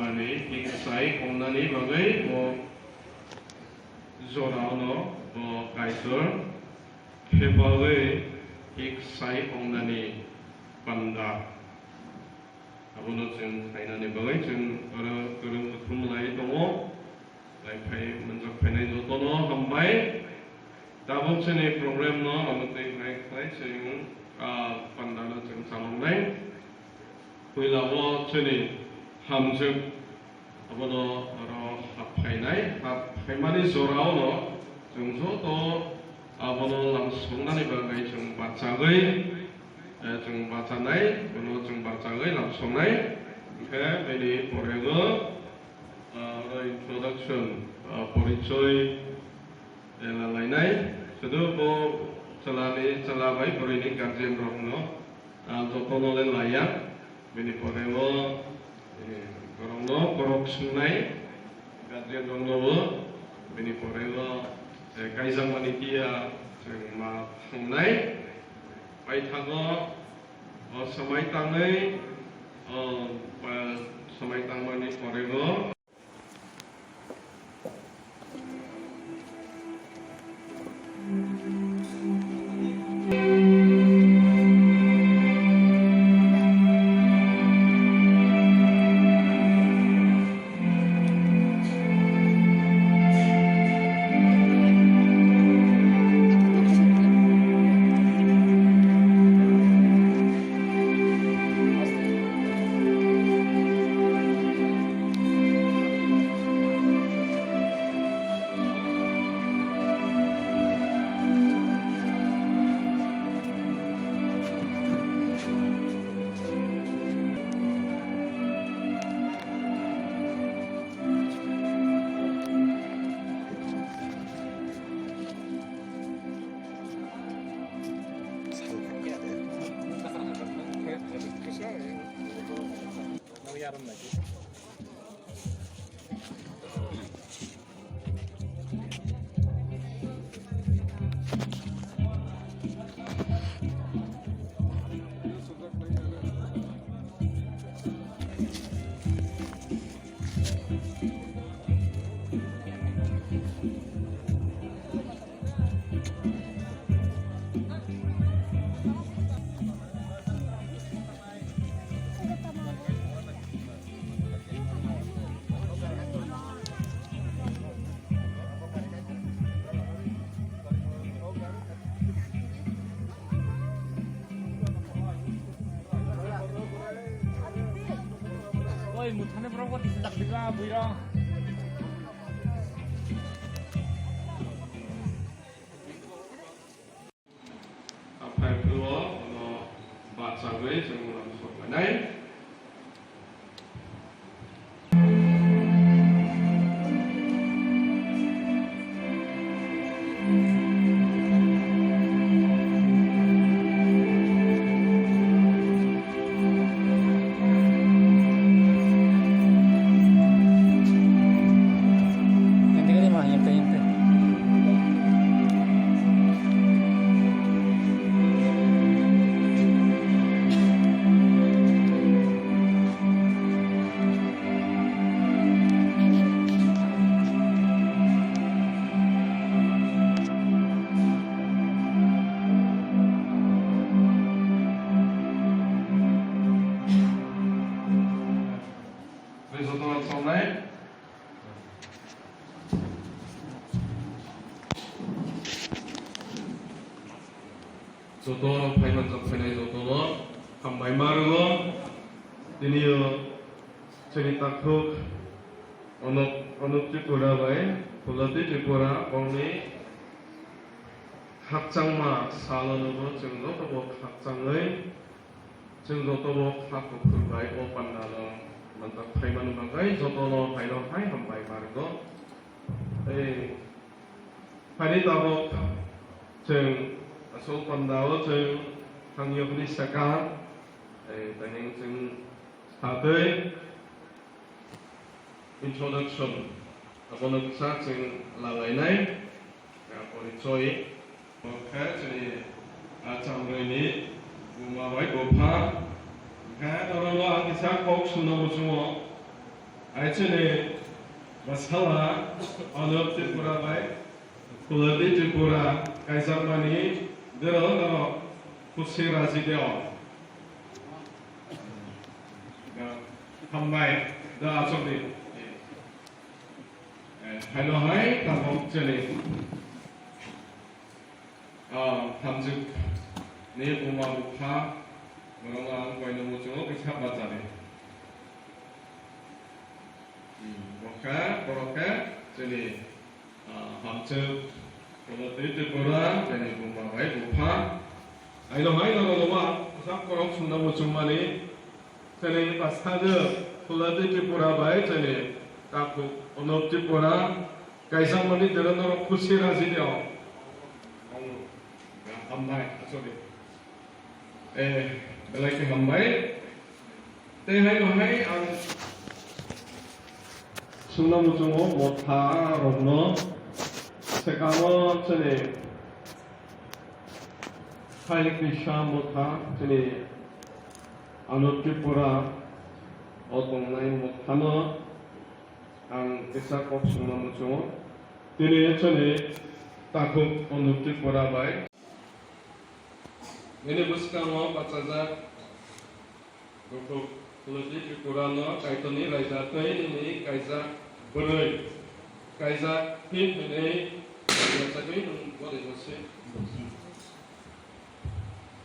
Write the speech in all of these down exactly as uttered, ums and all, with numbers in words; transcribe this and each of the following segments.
Ani hik sai ongnani bagwi bo jorao no bo Kaitor khebagwi hik sai ongnani panda. Abono chwng khainani bagwi chwng oro kwrwng kuthum lai tongo. Lai phai manjak phainai jotono hambai. Tabuk chini program no ano twi hai khlai chwng, ah, panda no chwng chaloknai. Puila o chini hamjwk abono oro hap phainai, hap phaimani jorao no chwng joto abono lam songnani bagwi chwng bachagwi, eh, chwng bachanai, bono chwng bachagwi lam songnai. Hwnkhe bini porego, ah, oro introduction, ah, porichoi, eh, lainai. Sudu bo chwlani, chwla bai bwrwini guardian rokno, ah, jotono le laiya. Bini pore o, eh, borokno borok swngnai, guardian rokno bo. Bini pore o, eh, kaijakmani tiya chwng ma thwngnai. Paithago o swmai tangwi, o, pa-, swmai tangmani pore o. Oi, muthane borok bo tisi jak dikla, buirok. Aphai phuru o, ono bachagwi chwng ulam sok lainai. Jotono phaimani chwng phainai jotono hambai ma rwo. Tini o chini takhuk Onuk, Onuk Tripura bai Phulati Tripura bongni khakchangma salono bo chwng joto bo khakchangwi Chwng joto bo kha kuphur bai o pandalo manjak phaimani bagwi jotono haino hai hambai ma rwgo. Tei phaini tabuk chwng aswk pandao chwng thangwi hwnwi sakha, tei taining chwng satwi Introduction, abono kisa chwng lalainai, ah, porichoi. Bo khe chini, ah, chamrwini buma bai bupha. Hwnkhe norokno ang kisa kok sungna muchungo. Hai chini bwsala Anup Tripura bai Khulati Tripura kaijakmani dero norok khusi raji de o. Hambai da achomni. Eh, haino hai tabok chini. Ah, Hamjwk ni buma bupha, borok ang koino muchungo kisa bachari. Hmm, bokha, borokha, chini, ah, Hamjwk, Khulati Tripura, chini buma bai bupha. Aino hai no no wa, sak korok sunda muchung mani, chini pasajwk, Khulati Tripura bai, chini takhuk, Anup Tripura, Kaisa mani dero norok khusi raji de o. Hambai, sorry. Eh, belai khe hambai. Tei hai no hai ang sungna muchungo motha rokno sekango chini hai kisa motha chini Anup Tripura o tongnai mothano Ang kisa kok sungna muchungo. Tini chini takhuk Anup Tripura bai. Nini bwskango bachajak Khulati Tripura no Kaitorni raida tei nini kaijak bwrwi, kaijak phi hwnwi yachagwi nwng bode bosi.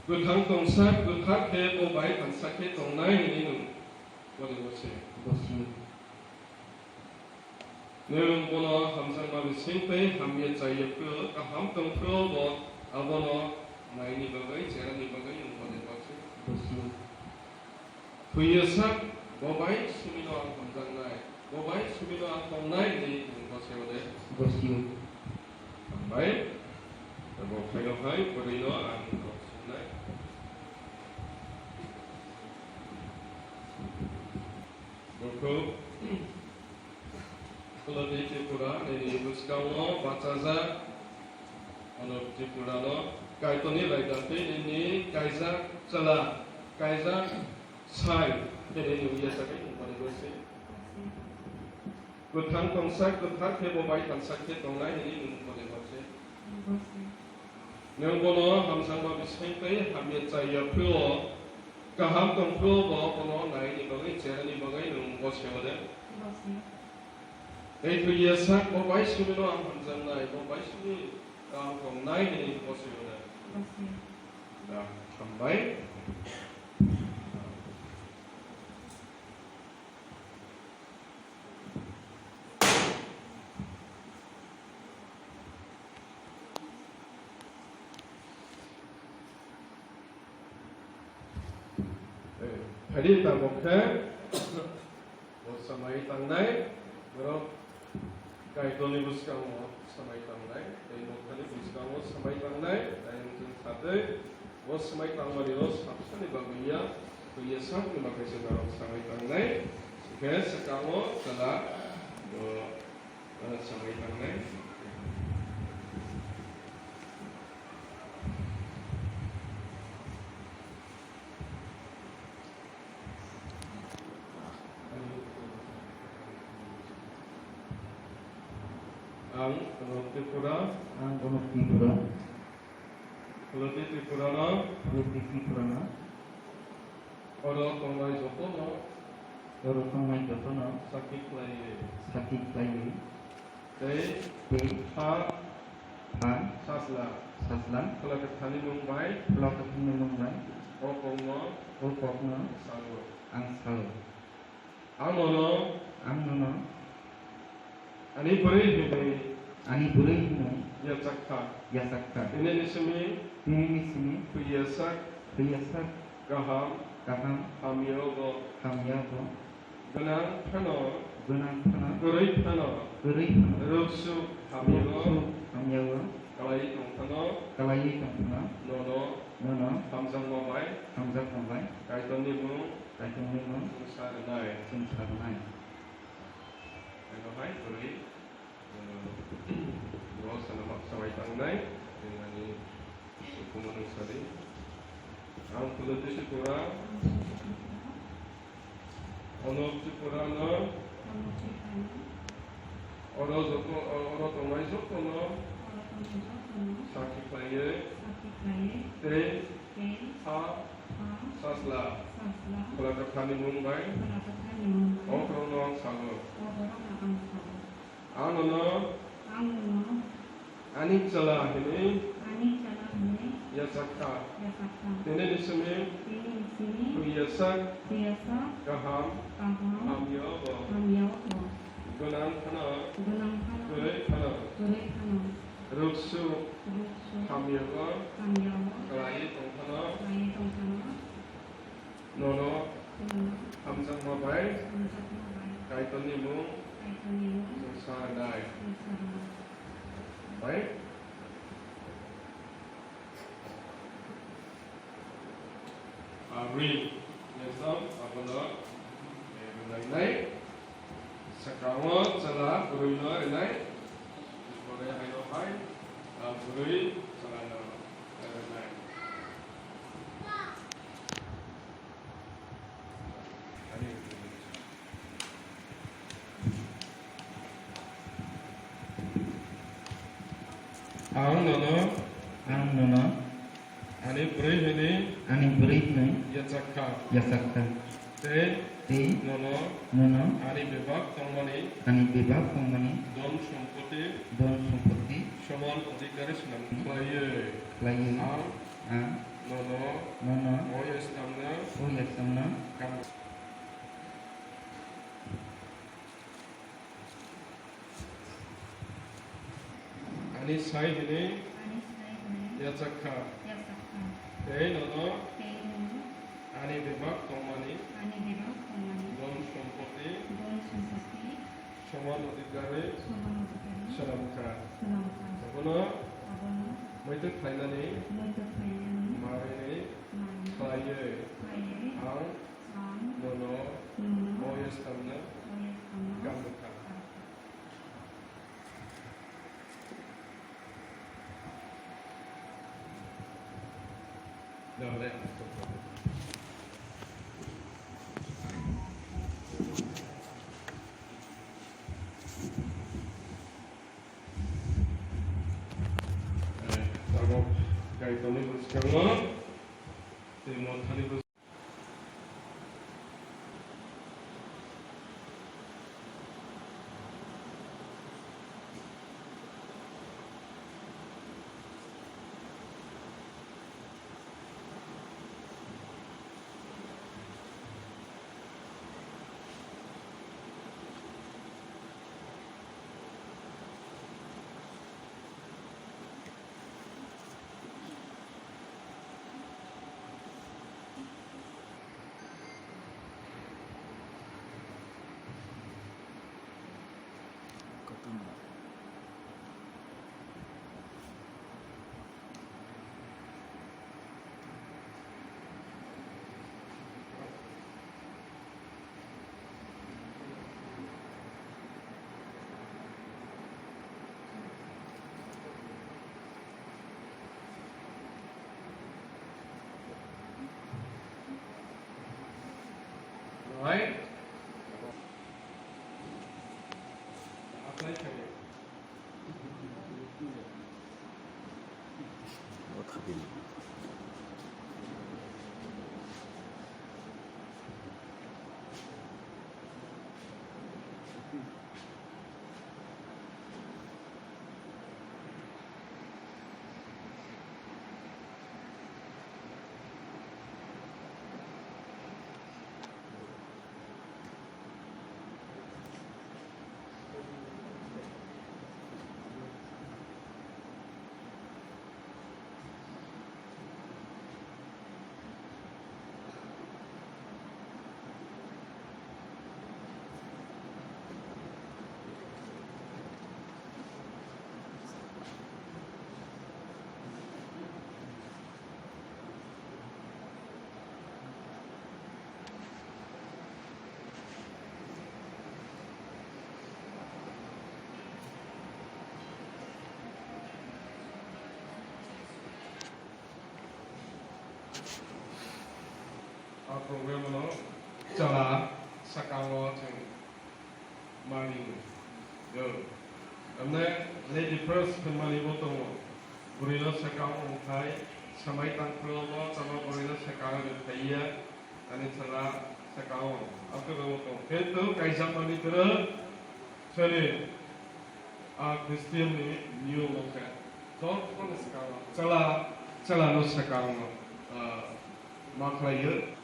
Kwthang tongsa kwthar khe bo bai thansa khe tongnai hwnwi nwng bode bosi. Nwng bono hamjakma bising tei hamya chaya phuru, kaham tong phuru bo abono naini bagwi, cherani bagwi nwng bode bosi. Thwiya sak bo bai sumino ang hamjaknai, bo bai sumino ang tongnai hwnwi nwng bose ode. Hambai, bo phaino hai bwrwino ang kok sungnai. Bukhuk Khulati Tripura nini bwskango bachajak Anup Tripura no Kaitorni raida tei nini kaijak chwla, kaijak sai, khe nini uya chakhe nini boni bwse. Kwthang tongsa kwthar khe bo bai thansa khe tongnai hwnwi nwng boni bwse. Nwng bono hamjakma bising tei hamya chaya phuru-o, kaham tong phuru-o bo bono naini bagwi, cherani bagwi nwng bose ode. Tei thwiya sak bo bai sumino ang hamjaknai, bo bai sumi ang tongnai hwnwi bose ode. Da, hambai. Phadi tabok khe bo samai tangnai, borok Kaitorni bwskango samai tangnai, tei mothani bwskango samai tangnai, tei wngkhe khatwi bo samai tangmani rw sabsani bagwi ya, twiya sakni bagwi se norok samai tangnai, hwnkhe swkango chwla bo, ah, samai tangnai. Ang Anup Tripura. Ang Anup Tripura. Khulati Tripura no. Khulati Tripura no. Oro tongnai joto no. Oro tongnai joto no. Sakhi khlaiwi. Sakhi khlaiwi. Tei. Tei. Ha. Ha. Sajla. Sajla. Phola kwthani mung bai. Phola kwthani mung bai. O kokno. O kokno. Sao. Ang sao. Ang nono. Ang nono. Ani bwrwi hinwi. Ani bwrwi hinwi. Yachak kha. Yachak kha. Tini ni simi. Tini ni simi. Thwiya sak. Thwiya sak. Kaham. Kaham. Hamya bo. Hamya bo. Gwnang phano. Gwnang phano. Kwrwi phano. Kwrwi phano. Rwksuk hamya bo. Rwksuk hamya bo. Kalaiwi tong phano. Kalaiwi tong phano. Nono. Nono. Hamjakma bai. Hamjakma bai. Kaitorni mung. Kaitorni mung. Chwng sa rwnai. Chwng sa rwnai. Eno hai kwrwi. Bo sana samai tangnai, ani hukumu nung sadi. Ang Khulati Tripura, Anup Tripura no Oro joto, oro tongnai jotono. Oro tongnai jotono. Sakhi khlaiwi. Sakhi khlaiwi. Tei. Tei. Sa. Sa. Sasla. Sasla. Phola Kwtharni mung bai. Phola Kwtharni mung bai. O borokno ang sago. O borokno ang sago. Ang nono. Ang nono. Ani chwla hwnwi. Ani chwla hwnwi. Yachak kha. Yachak kha. Tini ni simi. Tini ni simi. Twi yachak. Twi yachak. Kaham. Kaham. Hamya bo. Hamya bo. Gwnang phano. Gwnang phano. Kwrwi phano. Kwrwi phano. Ruksu. Ruksu. Hamya bo. Hamya bo. Khlaiwi tong phano. Khlaiwi tong phano. Nono. Nono. Hamjakma bai. Hamjakma bai. Kaitorni mung. Kaitorni mung. Chwng sa rwnai. Chwng sa rwnai. Bai. Abri. Nesam, abono. Eh, rwnai nai. Swkango chwla bwrwino rwnai. Pore haino hai, ah, bwrwi chwlano rwnai. Ang nono. Ang nono. Ani bwrwi hwnwi. Ani bwrwi hwnwi. Yachak kha. Yachak kha. Tei. Tei. Nono. Nono. Ani bebak tongmani. Ani bebak tongmani. Dhon sompoti. Dhon sompoti. Soman adhikari swnam khlaiwi. Khlaiwi. Ang. Ang. Nono. Nono. O yastamno. O yastamno. Kam. Ani sai hwnwi. Ani sai hwnwi. Yachak kha. Yachak kha. Tei nono. Tei nono. Ani bebak tongmani. Ani bebak tongmani. Dhon sompoti. Dhon sompoti. Soman adhikari. Soman adhikari. Swnam kha. Swnam kha. Abono. Abono. Muitu khlainani. Muitu khlainani. Manwi. Manwi. Khlaiwi. Khlaiwi. Ang. Ang. Nono. Nono. O yastamno. O yastamno. Kam kha. Kam kha. Tabok Kaitorni bwskango tei mothani bwskango. Right? Apply khaidi. A program no chala sakango chwng Yo. Tamne lady first hwnmani bo tongo. Bwrwino swkang wngthai, swmai tangphuru bo tamo bwrwino swkang rwthaiya, ani chwla swkang o. Aboni bo tongo. Kintu kaijak manwi kwrwi, sorry, a Christian ni niyom o khe. Jotono swkang o. Chwla, chwlano swkang o, ah, ma khlaiyo.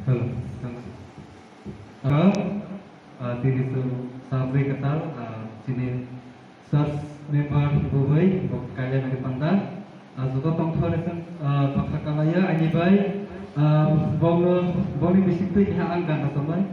Hello. Hello. Ah, tini chwng sabri kwtal, ah, chini church member bwbwi, bo kailaimani panda. Ah, joto tongthok rwchwng, ah, baksa kalaio ani bai, ah, bongno, bongni bisingtwi keha ang gana chongmai.